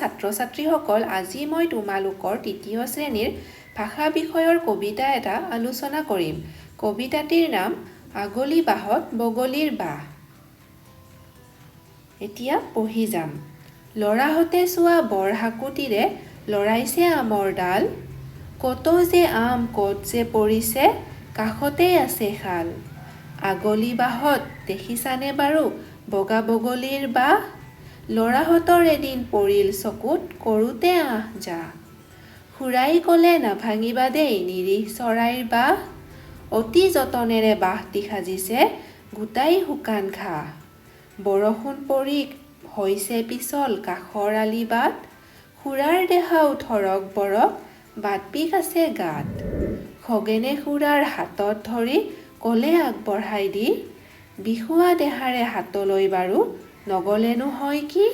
ছাত্ৰ ছাত্ৰীসকল, আজি মই তোমালোকৰ তৃতীয় শ্ৰেণীৰ ভাষা বিষয়ৰ কবিতা এটা আলোচনা কৰিম। কবিতাটিৰ নাম আগলি বাঁহত বগলীৰ বাহ। এতিয়া পঢ়ি যাম। ল'ৰাহঁতে চোৱা বৰ হাকুটিৰে লৰাইছে আমৰ ডাল, কত যে আম কত যে পৰিছে, কাষতেই আছে শাল। আগলি বাঁহত দেখিছানে বাৰু বগা বগলীৰ বাহ? ল'ৰাহঁতৰ এদিন পৰিল চকুত কৰোঁতে আহ যাহ। খুৰাই ক'লে, নাভাঙিবা দেই নিৰীহ চৰাইৰ বাহ, অতি যতনেৰে বাঁহটি সাজিছে গোটাই শুকান ঘাঁহ। বৰষুণ পৰি হৈছে পিছল কাষৰ আলি বাট, খুৰাৰ দেহাও থৰক বৰক, বাতবিষ আছে গাত। খগেনে খুৰাৰ হাতত ধৰি ক'লে আগবঢ়াই দি, বিষোৱা দেহাৰে হাতলৈ বাৰু নগ'লেনো হয় কি?